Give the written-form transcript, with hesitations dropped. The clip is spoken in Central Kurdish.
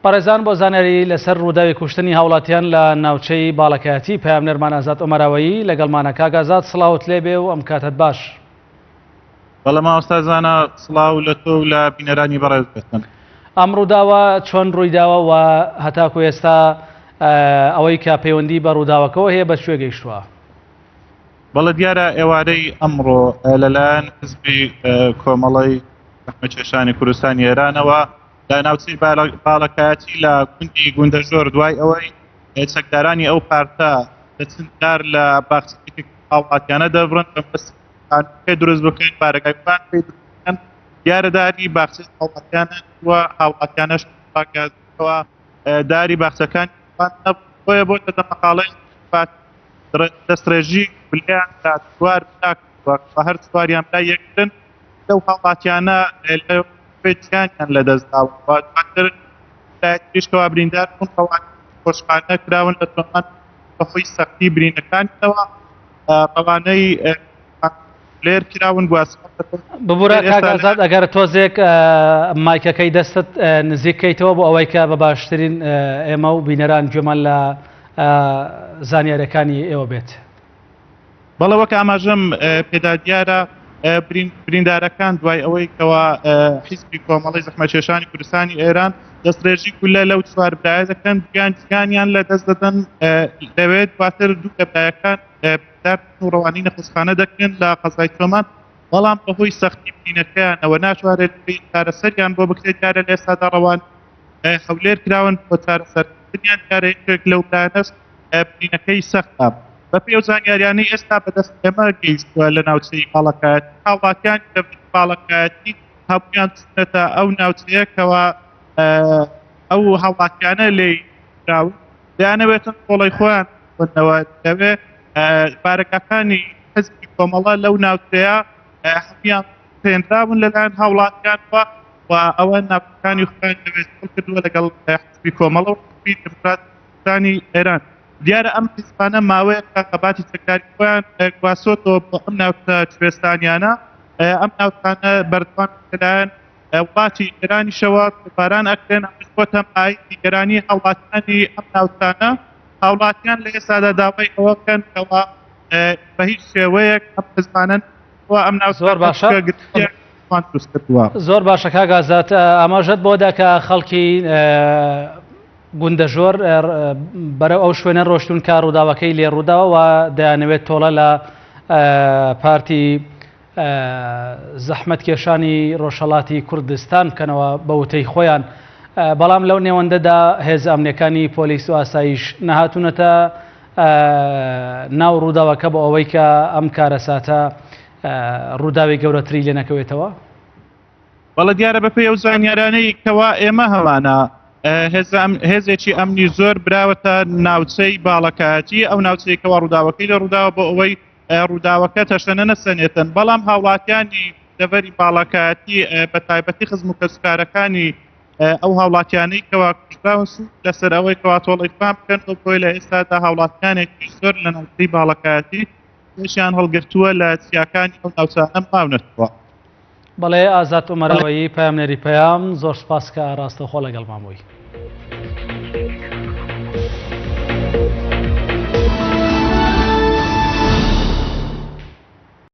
بەڕێزان بۆ زانیاری لەسەر ڕووداوی کوشتنی هاوڵاتیان لە ناوچەی باڵەکایەتی پەیامنێرمان ئازاد ئۆمەراوەیی لەگەڵمانە. کاک ئازاد سڵاوت لێبێ و ئەم کاتەت باش. بەڵێ مامۆستا زانا سڵاو لە تۆ و لە بینەرانی بەڕێز بێتن. ئەم ڕووداوە چۆن ڕوویداوە و هەتاکو ئێستا ئەوەی کە پەیوەندی بە ڕووداوەکەوە هەیە بە کوێ گەیشتووە؟ بەڵێ دیارە ئێوارەی ئەمڕۆ لەلایەن حزبی کۆمەڵەی زەحمەتکێشانی کوردستانی ئێرانەوە لە ناوچەی باڵەکایەتی لە گوندی گوندەژۆر دوای ئەوەی چەکدارانی ئەو پارتە دەچن دار لە باخچەیەکی هاوڵاتیانە دەبڕن بە مەبەستی خانووەکەی دروست بکەن بارەگای خۆیان پێ دروست بکەن دیارە داری باخچەی هاوڵاتیانە و هاوڵاتیانەش ڕاگەیاندووە داری باخچەکانی خۆیان نەبوو بۆیە بۆتە دەمەقاڵەی دەستڕێژی گولەیان لە چوار برا کردووە کە هەر چواریان برای یەکترن لەو هاوڵاتیانە لە گیانیان لەدەستداوە و دواتر لایەکیش کەوا بریندار بوون ڕەوانەی نەخۆشخانە کراون لە تۆمان بەهۆی سەختی برینەکانیەوە ڕەوانەی لێر کراون گواستراونەتەوە. ببورە کاک ئازاد ئەگەر تۆزێک مایکەکەی دەستت نزیک کەیتەوە بۆ ئەوەی کە بە باشترین ئێمە و بینەران گوێمان لە زانیاریەکانی ئێوە بێت. بەڵێ وەک ئاماژەم پێدا دیارە بریندارەکان دوای ئەوەی کەوا حیزبی کۆمەڵی زەحمەتکێشانی کوردستانی ئێران دەستڕێژی گولە لەو چوار برایە دەکەن گیان گیانیان لە دەست دەدەن لەوێت دواتر دوو لە برایەکان بریندار و ڕەوانەی نەخۆشخانە دەکرێن لە قەزای چۆمان بەڵام بەهۆی سەختی برینەکەیانەوە ناتوانرێت چارەسەریان بۆ بکرێت دیارە لە ئێستادا ڕەوان هەولێر کراون بۆ چارەسەرکردنیان دیارە یەکێک لەو برایانەش برینەکەی سەختە. بەپێی ئەو زانیاریانەی ئێستا بەدەست ئێمە گەیشتووە لە ناوچەی باڵەکایەتی هاوڵاتیانی دەڤەری باڵەکایەتی هەموویان چوونەتە ئەو ناوچەیە کەوا ئەو هاوڵاتیانە لێی کوژراون دەیانەوێتن تۆڵەی خۆیان بکەنەوە لەوێ بارەگاکانی حزبی کۆمەڵە لەو ناوچەیە هەموویان سوتێنراون لەلایەن هاوڵاتیانەوە و ئەوە ناوچەکانی خۆیان لەوێ چۆڵ کردووە لەگەڵ حزبی کۆمەڵە و حزبی دێموکراتی کوردستانی ئێران. دیارە ئەم حیزبانە ماوەیەکە خەباتی چەکداری خۆیان گواستۆتەوە بۆ ئەم ناوچە کوێستانیانە. ئەم ناوچانە بەردەوام لەلایەن وڵاتی ئێرانیشەوە تۆپباران ئەکرێن، ئەمەش بۆتە مایەی نیگەرانی هاوڵاتیانی ئەم ناوچانە. هاوڵاتیان لە ئێستادا داوای ئەوە بکەن کەوا بە هیچ شێوەیەک ئەم حزبانە ئەم زۆر باشە زۆر باشە کاک ئازاد ئاماژەت بۆ دا کە خەڵکی گوندەژۆر بەرەو ئەو شوێنە ڕۆشتون کە ڕووداوەکەی لێ ڕووداوە و دەیانەوێت تۆڵە لە پارتی زەحمەت کێشانی ڕۆژهەڵاتی کوردستان بکەنەوە بە وتەی خۆیان بەڵام لەو نێوەندەدا هێز ئەمنیەکانی پۆلیس و ئاسایش نەهاتوونەتە ناو ڕووداوەکە بۆ ئەوەی کە ئەم کارەساتە ڕووداوی گەورەتری لێ نەکەوێتەوە؟ بەڵێ دیارە بەپێی ئەو زانیارانەی کەوا ئێمە هەمانە هێزێکی ئەمنی زۆر براوەتە ناوچەی باڵەکایەتی ئەو ناوچەی کەوا ڕووداوەکەی لە ڕووداوە بۆ ئەوەی ڕووداوەکە تەشەنە نەسەنێتن بەڵام هاوڵاتیانی دەڤەری باڵەکایەتی بە تایبەتی خزم و کەسوکارەکانی ئەو هاوڵاتیانەی کەوا کوژراون سوور لەسەر ئەوەی کەوا تۆڵەی خۆیان بکەنەوە بۆیە لە ئێستادا هاوڵاتیانێکی زۆر لە ناوچەی باڵەکایەتی پێشیان هەڵگرتووە لە چیاکانی ئەو ناوچانە ماونەتەوە. بەڵێ ئازاد عومەراوەیی پەیامنێری پەیام زۆر سوپاس کە ڕاستەوخۆ لەگەڵمان بووی.